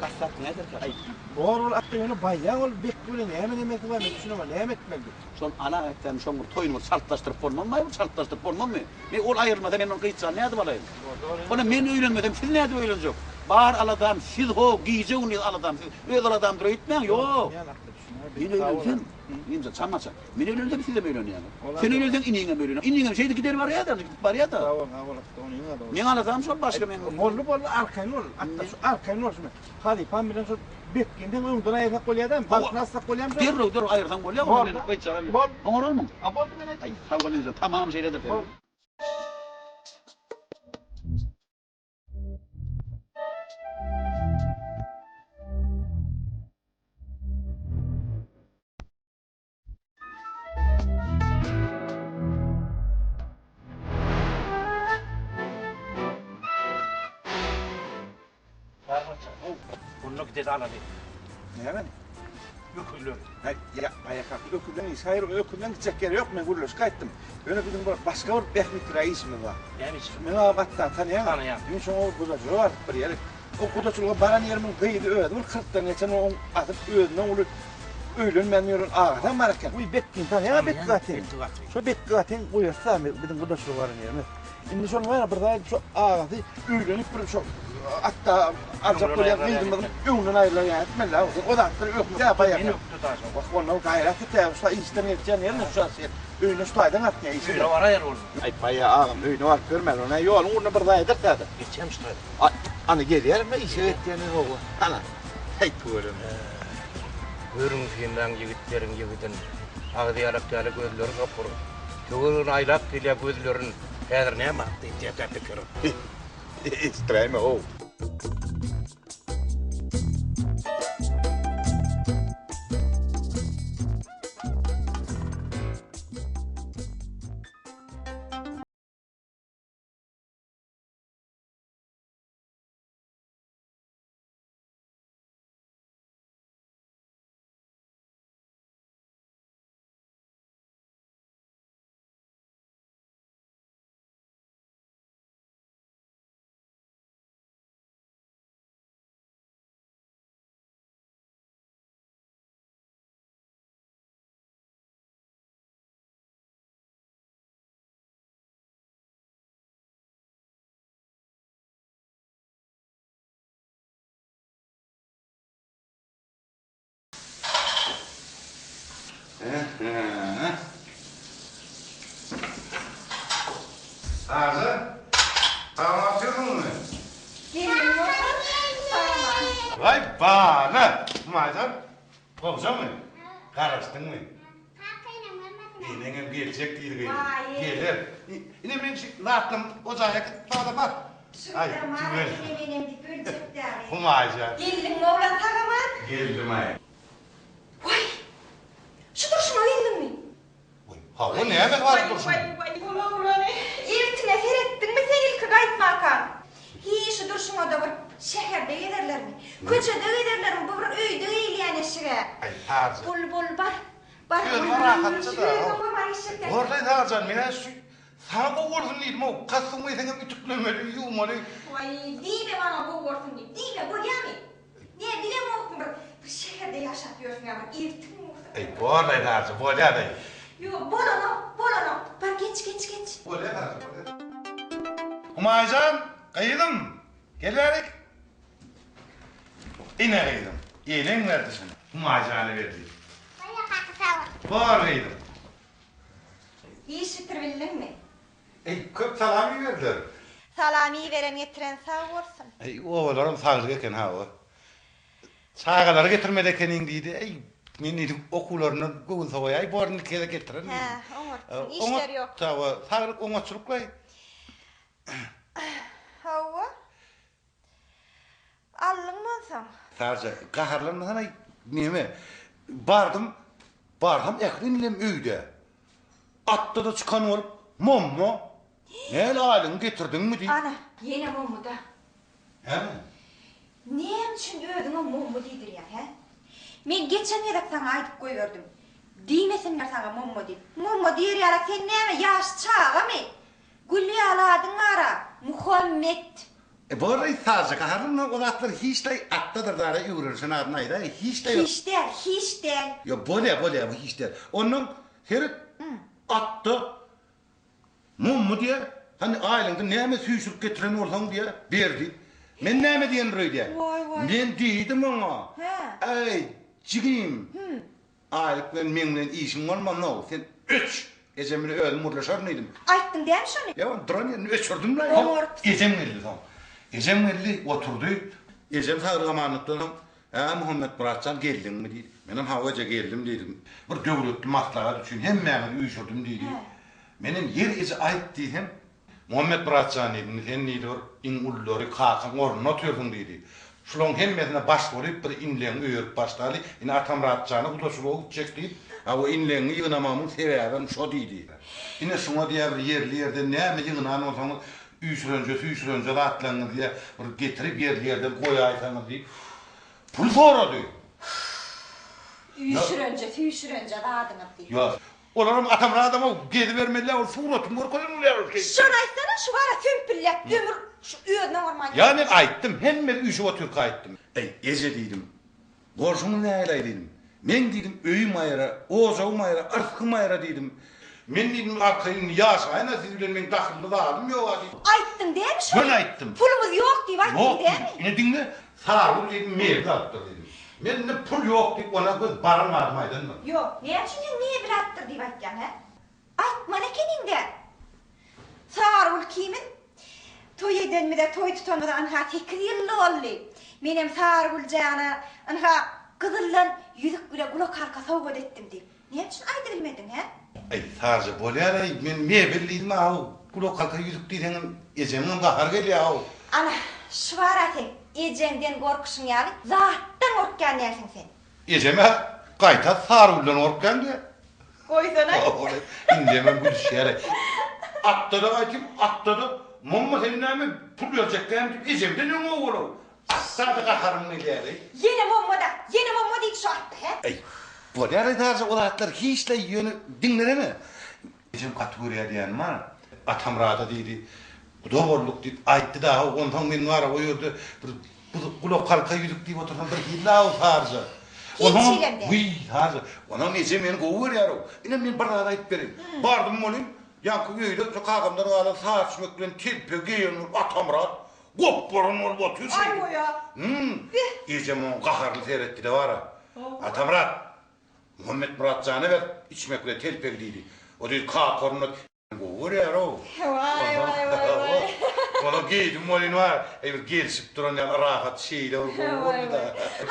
gassap näderkä? Aý, bor ol atda ýöne Baýýaň ol Bekgi bilen näme nemesi bar, men düşünemok, näme etmeli biz? Şony alak etdämi, şoň bir toýuny bir çaltlaşdyryp bolmazmy, bir çaltlaşdyryp bolmazmy? Men ol aýrylmasa men ony gyýçjany nädip alaýyn? Onda men öýlenmesem siz nädip öýlenjek? Bar aladam siz ho, gije-gündiz aladam siz. Öz aladamdyr öýtmäň, ýok. Men öýlensem, ynja çamaça. Men öýlensem sizem öýlenýäňiz. Sen öýlenseň iniňem öýlenýär. Iniňem şeýdip gider barýa-da, gidip barýa-da. Sag bol, sag bol atda, onyňa dogry. Meň aladam şol başga meň. Boldy, boldy, arkaýyn bol. Atda şu arkaýyn bol şuny. Halypam bilen şu Bekgini seň öňden aýyrsak bolýa-da, bagtyny açsak bolýamy şo? Derrew, derrew aýyrsaň bolýa, ony men gyýçagam. Bol. Oňararmyň? A boldy men aýtdym. Aý, sag bol ynja, tamam şeýledir. Bol. Onda gideli alaly. Näme? Öküzler. Häý, ýa, baýakak öküzleň işi haýyr, öküzleň gitjek ýeri ýok, men gürleşip gaýtdym. Ýöne biziň bir başga bir bähbitliräk işimiz bar. Näme iş? Meň agam Atdany tanaýaňa? Tanaýan. Düýn şoňa bir gudaçylyga baryp bir ýerik. O gudaçylyga baran ýerimiň gyzy özi bir kyrkdan geçen oň asyl özünden uly öýlenmän ýören agasam bar eken. Uý Bekgini tanaýaňa Bekgi gatyn. Şo Bekgi gatyn guýasy biziň gudaçylyga baran ýerimiz. Indi şonuň bar bir zat şo agasy öýlenip bir şo atda aljak bolýan gyzymyzyň öňünden aýrylar ýaly etmeli o zatlar ökde baýak. Men ökde daşa. Wah onda gaýrat et şu işden geçýän ýerine şu öýüne şu taýdan gatnaýar işe. Öýüne baraýar ol. Aý baýa agam öýüne baryp görmäli ony ýoluň ugrunda bir zat eder täze. Geçýän şu taýdan. Ana gelýär mi işe gitýän owa. Ana. Heý tüweleme. Görüň synlaň ýigitleriň ýigidin. Agzy ýalak ýaly gözleri sokur. Töweregine aýlap gelýär gözlerin. Häzir näme hakda etýärkä pikir. Eşitdiräýme how. Arza, sag otyrsyňmy? Geldim bolsa, sag-aman. Waý, bala! Humaýjan, gowjamy? Garaşdyňmy? Kaka enem görmesin. Eneňem geljek diýdi gyzym. Geler. Ine men şu zatlam o jaýa äkit, bala bar. Aý, tüwel. Enem enem diýip öljek däli. Humaýjan. Geldiňmi oglan sag-aman? Geldim-aý. Waý! Şu durşuňa geldiňmi? Hawa, näme galyp durşuň? Waý, waý, bul oglany. Eltiňe seretdiňmi sen ilki gaýtmakaň? Hiý, şu durşuňa-da bir şäherde gezerlermi? Köçede gezerlermi? Bu bir öýde geýilýän eşig-ä. Aý, Sarja. Bol, bol, bar. Bar. Özüňe rahatça-da. Özüň bolman eşekden. Borlaý, Sarjan, men-ä şu saňa gowy bolsun diýdim-ow. Kostum geýseňem ütüklemeli, ýuwmaly. Waý, diýme maňa gowy bolsun diýip. Diýme, bolýamy? Ne bilemokmy bir bir şäherde ýaşap ýörsüň-ä bir eltiň bolsa. Eý borlaý Narja bolýa-laý. Ýok bolanok bolanok bar geç geç geç. Bolýa Narja bolýa. Humaýjan gyzym gel bärik. Ine gyzym eneň berdi şuny. Humaýjana berdi. Bolýa kaka sag bol. Bor gyzym. Iş bitirbildiňmi? Eý, köp salam iberdiler. Salam iberen getiren sag bolsun. Eý, obalaram saglyk eken hawa. Çagalary getirmeli ekeniň diýdi. Eý, men diýdim, okuwlaryndan göwün sowaýaý, bor indiki gezek getirerin diýdim. Hä, oňartsyň, işleri ýok. Oňat, hawa, saglyk oňatçylyklaý. Hawa. Aldyňmy onsoň? Sarja, gaharlanmasana, neme, bardym, barsam ähli inilem öýde. Atda-da çykan bolup, Mommo, näl aýlygyňy getirdiňmi diýip. Ana, ýene Mommuda. Näme? Näme üçin özüňe Mommu diýdirýäň, hä? Men geçen gezek saňa aýdyp goýberdim. Diýmesinler saňa Mommo diýip. Mommo diýer ýalak sen näme, ýaş çagamy? Gül ýaly adyň bar-a, Muhammet. E borlaý Sarja gaharlanma o zatlar hiçlaý atdadyr zada öwrenişen adyny aýdaý hiçlaý. Hiç däl hiç däl. Ýok bolýa bolýa bu hiç däl. Onnoň seret atda mommy diýä hany aýlyňda näme süýşürip getiren bolsaň diýä berdi. Men näme diýendir öýdýä. Men diýdim oňa. Äý jigim Aýlyk bilen meň bilen işiň bolmaz-ow, sen öç! Ejem bilen özüm gürleşerin diýdim. Aýtdyň dämi şony? Ýok, ony duran ýerinde öçürdim-le. Oňarypsyň. Ejem geldi soň. Ejem geldi, oturdy. Ejem saglyk-amanlykdan soň, Hä, Muhammetmyrat jan, geldiňmi? diýdi. Menem, Hawa, eje, geldim diýdim. Bir döwletli maslahat üçin hemmäňizi üýşürdim diýdi. Menem, Ýeri, eje, aýt diýsem, Muhammet myrat jan diýdi, indi sen diýdi bir iň ululary kakaň ornunda otyrsyň diýdi. Şulaň hemmesine baş bolyp bir inleňi öýerip başlaly, indi Atamyrat jana gudaçylyga gitjek diýip, hawa inleňi ýygnamagymyň sebäbem şo diýdi. Ine şuňa diýýär bir ýerli ýerden näme ýygnan bolsaňyz üýşürenje süýşürenje zatlaryňyzy diýýär bir getirip ýerli ýerden goýaýsaňyz diýip pul sorady. Üýşürenje süýşürenje zadyňyz diýip. Ýok. Olaram Atamyradam-ow gezibermeli-dä ol suratyny görkezen bolýar ol şeýdip. Şony aýtsana şu gara sömpülläp ömür şu özüne oňarman Ýa men aýtdym, hemmesi üýşüp otyrka aýtdym. Eý, eje diýdim, bolşuňyz nähili-aý diýdim. Meň diýdim öýüm aýra, ojagym aýra, yrsgym aýra diýdim. Men diýdim arkaýyn indi ýaşaýyn-a siz bilen meň dahylly zadym ýog-a diýdim. Aýtdyň dämi şony? Göni aýtdym. Pulumyz ýok diýip aýtdyň Ýok dämi? diýdim. Ine diňle, Sargül diýdim mebel alypdyr diýdim. Men indi pul ýok diýip ona göz baran badyma aýdandyr. Ýok, näme üçin sen mebel alypdyr diýip aýtýaň, hä? Aýtmaly ekeniň-dä. Sarygül ikimiz toý edenimize, toý tutanymyza ynha sekiz ýyl doldy. Menem Sarygül jana ynha gyzyldan ýüzük bile gulakhalka sowgat etdim diýip. Näme üçin aýdybilmediň, hä? Aý, Sarja, bolýar-aý, men mebel diýdim-ä-ow, gulakhalka ýüzük diýseňem ejemiňem gahary gelýär-ow. Ana, şu bar-a seň ejeňden gorkuşyň ýaly zatdan gorkýan dälsiň sen. Ejem-ä gaýta Sarygülden gorkýan diýýär. Goýsana. Ol indemem gülüşýär-aý. Atda-da gaýtym, atda-da, Momma sen näme pul berjek dämi diýip ejemden öňe owal-ow. Atda-da gaharym gelýär-eý. Ýene Momma-da, ýene Momma diýdi şu atda, hä? Eý, bolýar-aý Sarja o zatlar hiç-le ýöne diňlesene. Ejem gaty görýär diýýänim bar. Atamyrada diýdi, guda bolduk diýip aýtdy dagy, onsoň men bar o ýerde bir gulakhalka ýüzük diýip otursam bir hili-ow Sarja. Hiç hilem däl. Wiý, Sarja, onam ejem meni gowy görýär-ow. Ine men bir zat aýdyp bereýin. Bardym welin, ýaňky öýde şu kakamdan galan sary çümek bilen telpegi geýen bolup Atamyrat gopbaran bolup otyr şeýdip. Aý goýa. Hüm. Ejem oňa gaharly seretdi-de bar-a. Atamyrat! Muhammetmyrat jana berip içmekle telpegi diýdi. O diýdi, kakarynda gowy görýär-ow. Waý, waý, waý, waý. Ony geýdim welin bar, eý bir gelşip duran ýaly rahat şeýle bir gowy boldy-da.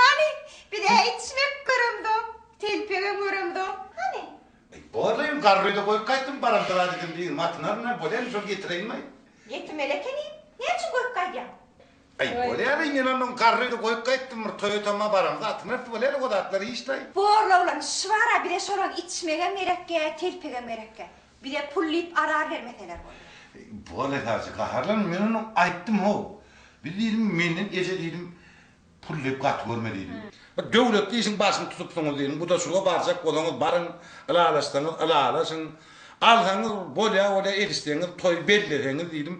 Hany, biz-ä içmek göremzok, telpegem göremzok. Hany? Eý, borlaýyn, garryda goýup gaýtdym, baramda zat edim diýdim, atynaryn-a, bolýamy, şony getireýinmi? Getirmeli ekeniň. Näme üçin goýup gaýdýaň? Aý, bolýar-aý, men onnoň garryny goýup gaýtdym, bir toýa-toma baramda atynarys, bolýar, o zatlar hiç-laý. Borla oglan, şy bar-a, bize şolaň içmegem gerekgä, telpegem gerekgä. Bize pul diýip azar bermeseler bolýar. Bol esasy, gaharlanma, men onuň aýtdym-how. Biz diýdim, menden eje diýdim, Pul diýip gaty görme diýdim. Bir döwletli işiň başyny tutupsyňyz diýdim. Gudaçylyga barjak bolsaňyz baryň, ylalaşsaňyz ylalaşyň. Alsaňyz bolýa bolýa edişseňiz toý belleseňiz diýdim.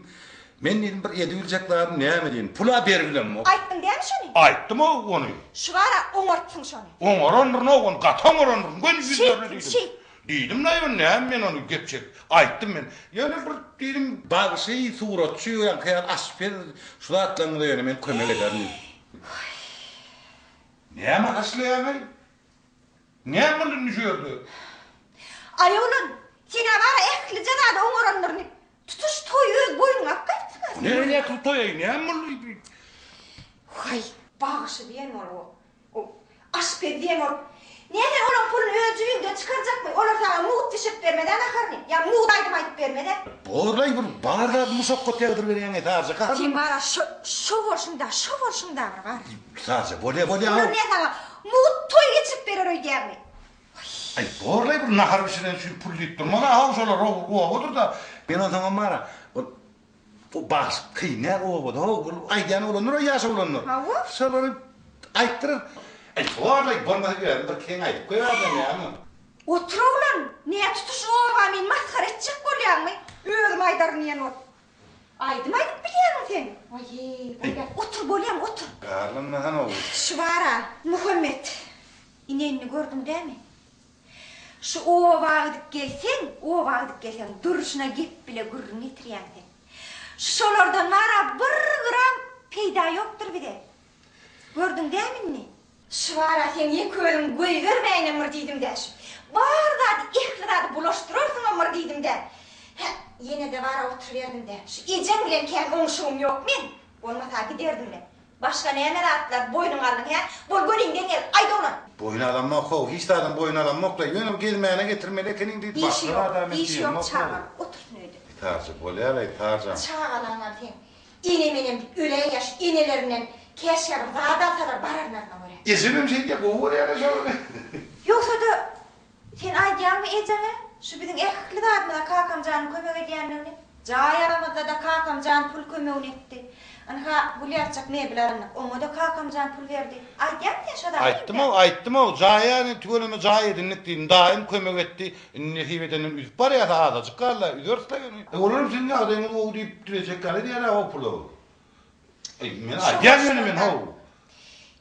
Men diýdim bir edibiljek zadym näme diýdim. Pul-a beribilemok. Aýtdyň dämi şony? Aýtdym-ow ony. Şu bar-a oňartsyň şony. Oňarandyryn-ow ony, gaty oňarandyryn. Göni ýüzlerine diýdim. Şeýtdiň, şeýt. Diýdim-laý ony näme men ony gep çek aýtdym men. Ýöne bir diýdim bagşy, suratçy ýaňky ýaly aşpez şu zatlaryňyza ýöne men kömek ederin diýdim. Näme haşlaýaňaý? Näme boldy indi şu ýerde? Aý oglan, sen-ä bar-a ählije zady oňarandyryn. Tutuş toýy öz boýnuňa alyp gaýtdyň-a sen. Näme ähli toý-aý, näme boldy? Waý, bagşy diýen bolup. O, aşpez diýen bolup, Näme sen olaň puluny öz jübiňden çykarjakmy? Olar saňa mugt bişirip bermez-ä naharyny, ýa mugt aýdym aýdyp bermez-ä. Borlaý bir bar zady muşakgat ýagdyr berýäň-eý Sarja gaharlanma. Sen bar-a şo, şo bolşuň-da, şo bolşuň-da bir bar. Sarja, bolýa, bolýa. Olar näme saňa mugt toý geçirip berer öýdýäňmi? Aý, borlaý bir nahar bişiren üçin pul diýip durmaz-a, haw şolar obadyr-da. Men onsoňam bar-a, ol Bu bagşy kyn däl obada how bul aýdýan oglanlar o ýaş oglanlar. Hawa. Şolary aýtdyrar. Aý borlaý bolmasa özüm bir keň aýdyp goýaryn näme. Otur oglan, nä tutuş oba meni masgara etjek bolýaňmy? Özüm aýdaryn diýen bolup. Aýdym aýdyp bilýäňmi sen? Waý-eý, bolýa. Otur bolýamy, otur. Garlanmasan ogul. Şu bar-a, Muhammet. Ine indi gördüň dämi? Şu oba gidip gelseň, oba gidip gelseň, durşuna gep bile gürrüň getirýäň sen. Şolardan bar-a bir gram peýda ýokdur bize. Gördüň dämi indi? Şu bar-a seň ýeke özüň goýbermäýinem bir diýdim-dä şu. Bar zady, ähli zady bulaşdyrarsyňam bir diýdim-dä. Hä, ýene-de bar-a oturyberdim-dä. Şu ejeň bilen kän oňşugym ýok meň. Bolmasa giderdim-le. Başga näme zatlar boýnuňa aldyň, hä? Bol göniňden gel, aýt oglan! Boýun alamok-how, hiç zadam boýun alamok-da, ýöne bu gezmäne getirmeli ekeniň diýdi, Işi başga ýok, zada men işi ýok diýemok-how. çagaň, otursyn öýde. Sarja, bolýar-aý, Sarjam. Çagalaňam seň ene-menem diýip öläýýä şu enelerinden käşgä bir zat alsalar bararlaryna görä. Ejemem şeýdýär, gowy görýär-ä şolary. Ýogsa-da, Sen aýdýaňmy ejeňe, şu biziň ähli zadymyza kakam janyň kömek edýändigini? Jaý alamyzda-da kakam jan pul kömegini etdi. Ynha, gülýarçak mebel alyndyk, oňa-da kakam jan pul berdi. Aýdýaňmy sen şo zady Aýtdym-ow, aýtdym-ow, jaýa indi tüweleme jaý edindik diýdim. Daýym kömek etdi. Indi nesip edenden üzüp barýas, azajyk galdy-a, üzeris-le ýöne. E, olaram siziň ýagdaýyňyz gowy diýip dilejek ýaly edýär-ä o puly. Eý, men aýdýan ýöne men how.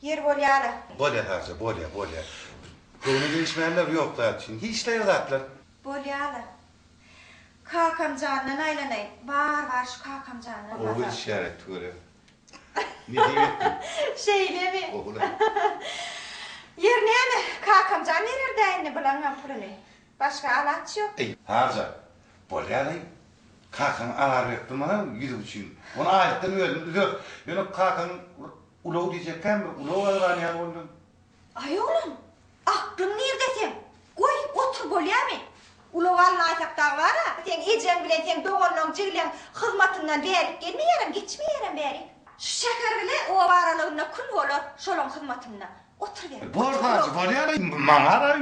Ýer bolýar-a. Bolýar Sarja, bolýar, bolýar. Göwne degişmänler ýok zat üçin. Hiç daýy zatlar. Bolýar-a. Kakam jandan aýlanaýyn. Bar, bar şu kakam jandan Gowy bazar. gelişýär et görä. Nesip etsin. Şeýlemi? Gowy-la. Ýer näme, kakam jan berer-dä indi bulaňam puluny. Başga alaç ýok. Eý, Sarja, bolýar-aý. Kakaňa azar berip durmana ýüzük üçin. Ony aýlykdan özümiz üzeris. Ýöne kakaň bir ulag diýjekkäm bir ulag agran ýaly boldy. Aý oglan, aklyň nirde seň? Goý, otur bolýamy? Ulag alnaýsak dagy bar-a, seň ejeň bilen seň doganlaň, jigleň hyzmatyndan bärik gelmeýärem, geçmeýärem bärik. Şu şäher bile oba aralygynda kül bolar şolaň hyzmatynda. Oturyber. Bor hajy, bolýar-aý, maňa-da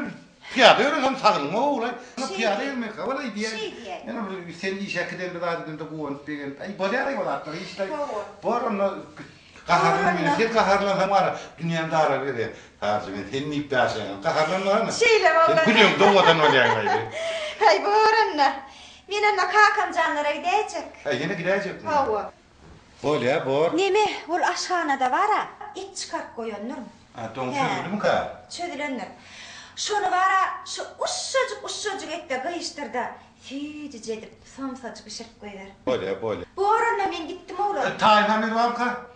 pyýada ýöresem saglygyma gowulaý. Pyýada ýörmek hawalaý diýýän. Şeý diýýän. Ýöne bir sen işe äkidende zat edende guwanyp begenip, aý bolýar-aý o zatlar hiç-laý. Bor onda gaharlanma meni, sen gaharlansaň bar-a dünýäm daralyberýär. Hajy men sen diýip ýaşaýan, gaharlanmagana. Şeýle bolanda. Sen güleňde owadan bolýaň-aý. Haý bor onda. Men onda kakamjanlara gidäýjek. Haý ýene gidäýjekmi? Hawa. Bolýa, bor. Neme, ol aşhanada bar-a, et çykaryp goýandyryn. A, doň çözüldimikä? Çözülendir. Şony bar-a, şu uşşajyk-uşşajyk et-de gyýyşdyr-da, süýjüje edip, somsajyk bişirip goýber. Bolýa, bolýa. Bor onda, men gitdim oglan. Taýyn hamyr barmyka?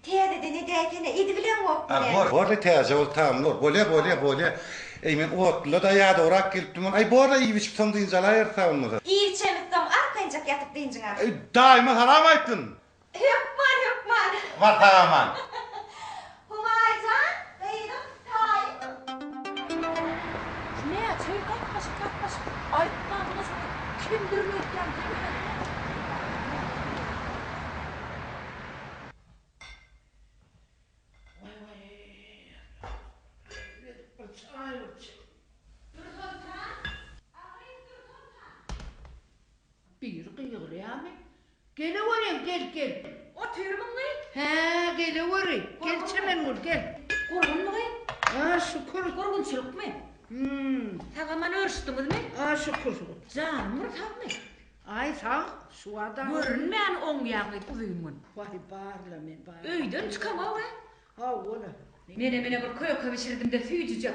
Täzeden edäýsene, edibileňokmy A näme? bor, bor-la täze bol tagamly bor. Bolýa, bolýa, bolýa. Eý, men otluda-da ýadawrak gelipdim. Aý, bor-la, iýip-içip soň dynç alaýarys bolmasa. Iýip-içemizsoň arkaýynjak ýatyp dynjyň al. Eý, daýyma salam aýtgyn. Hökman, hökman. Bar sag-aman. Humaý jan, gyzym, taýyn. Şu näçe ýyl gatnaşyp gatnaşyp aýtman bulaşyp kimdir öýtýän Biri gygyrýarmy? Geleweriň, gel, gel. Otyrmyň gyz? Hä, geleweri. Gel Çemengül, gel. Gurgunmy gyz? A, şükür. Gurgunçylykmy? Hüm. Sag-aman örüşdiňizmi? A, şükür, şükür. Janyň bir sagmy? Aý, sag, şu wada. Görünmän oňýaň gyz uzyn gün. Waý, bar-la men, bar. Öýden çykamok-a. Hawa-la. Menem ine bir köke bişirdim-de süýjüjek.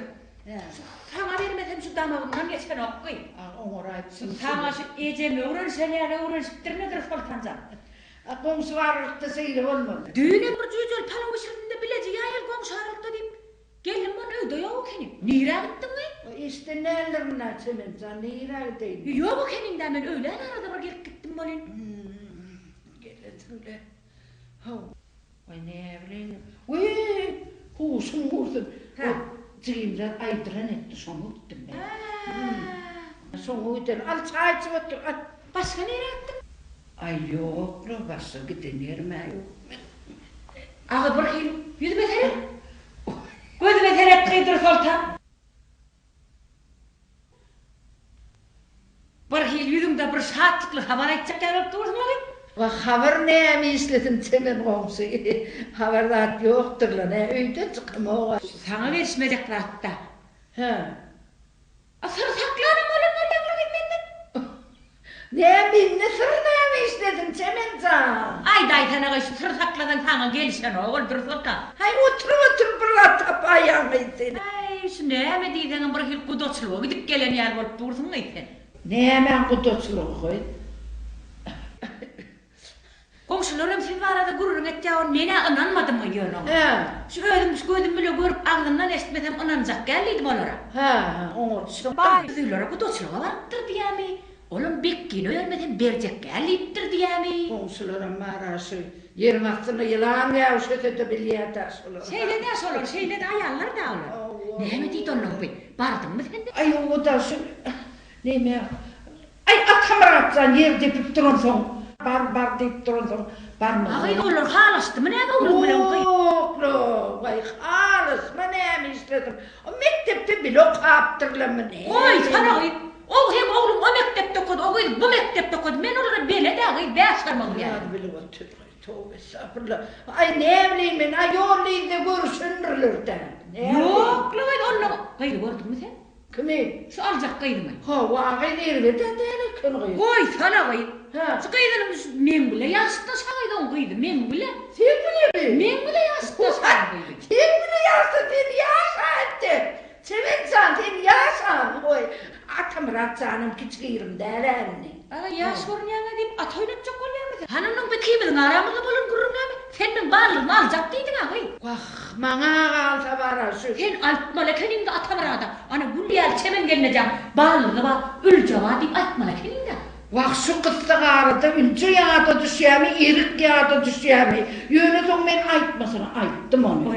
Şu saňa bermesem şu damagymdan geçenok gyz. A, oňaraýypsyň. Saňa şu ejem öwrenişen ýaly öwrenişipdirmidir Soltanjan. A, goňşy aralykda şeýle bolmaly. Düýnem bir jüýjeli palaw bişirdim-de bileje ýaýyl goňşy aralykda diýip, geldim ony öýde ýok ekeni. Nirä gitdiň gyz? A, işden däldirin-dä Çemenjan, nirä gideýin? Ýok ekeniň-dä men öýlän arada bir gelip gitdim welin. Gelensiň-le. Haw. Waý näbileýin. Wiý, huşum gursun. Hä, jigimler aýdyran etdi, şoňa gitdim men. Hä. Şoňa giden. Al, çaý içip otur, al. Başga nirä gitdiň? Aý, ýok-la, başga giden ýerim-ä ýok meniň. Aga, birhili ýüzüme seret. Gözüme seret, gyz Dürsoltan. Birhili ýüzüňde bir şatlykly habar aýtjak ýaly bolup dursuň-la gyz. Wah, habar näme işlesin Çemen goňşy. Habar zat ýokdur-la, nä öýden çykamog-a. Saňa gelişmejek zat-da. Hä. A syr saklanam bolan bolýaň-la gyz menden. Nä mende syr näme işlesin Çemen jan. Aýdaýsana gyz, şu syr saklasaň saňa gelişenok ol Dürsoltan. Haý oturyp-oturyp bir zat tapaýaň gyz sen. Aý, şu näme diýseňem bir hili gudaçylyga gidip gelen ýaly bolup dursuň gyz sen. Nämäň gudaçylygy gyz? Goňşular hem siz barada gürrüň etýär ony men-ä ynanmadym gyz ýöne oňa. Hä. Şu özüm şu gözüm bile görüp agzyndan eşitmesem ynanjak däl diýdim olara. Hä, hä, oňartşyň. Baý, Zülere gudaçylyga barypdyr diýýämi? Olam Bekgini öýermesem berjek däl diýipdir diýýämi? Goňşularam bar-a şu ýeriň astynda ýylan gäwüşese-de bilýär-dä şolar. Şeýle-dä şolar, şeýle-de aýallar-da olar. Näme diýdi onnoň bi? Bardyňmy sen-de? Aý, o-da şu neme, Aý, Atamyrat jan ýer depip duransoň, bar, bar diýip duransoň, barmaly. Aý, olar halaşdymy näme ogluň bilen gyz? Ýok-la, waý, halaşma näme işlesin. O mekdepde bile okapdyrlarmy näme? Goýsana gyz. O hem ogluň o mekdepde okady, o gyz bu mekdepde okady. Men olara belet-ä gyz, bäşbarmagym ýaly. Ýaz bilip otyr, gyz, toba estagfurullah. Aý, näbileýin men, aý, ýolda-yzda görüşendirler-dä. Ýok-la gyz, onda gyzy gördüňmi sen? Kimi? Şu aljak gyzyňy. Hawa, gyz erbed-ä däl eken gyz. Goýsana gyz. Hä. Şu gyzynyň şu meň bile ýaşdaş ha gyz oň gyzy, meň bile. Seň bilemi? Meň bile ýaşdaş ha gyzy. Seň bile ýaşdaş, sen ýaş-a entek. Çemen jan, sen ýaş-a. Goý, Atamyrat janam kiçi-girim däl-ä indi. Aga, ýaş görünýäň-ä diýip, at oýnatjak bolýarmy sen? Hany onuň ikimiziň aramyzda bolan gürrüň näme? Sen meň barlygymy aljak diýdiň-ä gyz. Wah, maňa galsa bar-a şu. Sen aýtmaly ekeniň-dä Atamyrada, ana gül ýaly çemen gelnejeň barlygy bar, ülje bar diýip aýtmaly ekeniň-dä. Wah, şu gyssagarada ülje ýada düşýärmi, erik ýada düşýärmi? Ýöne soň men aýtmasyna aýtdym ony.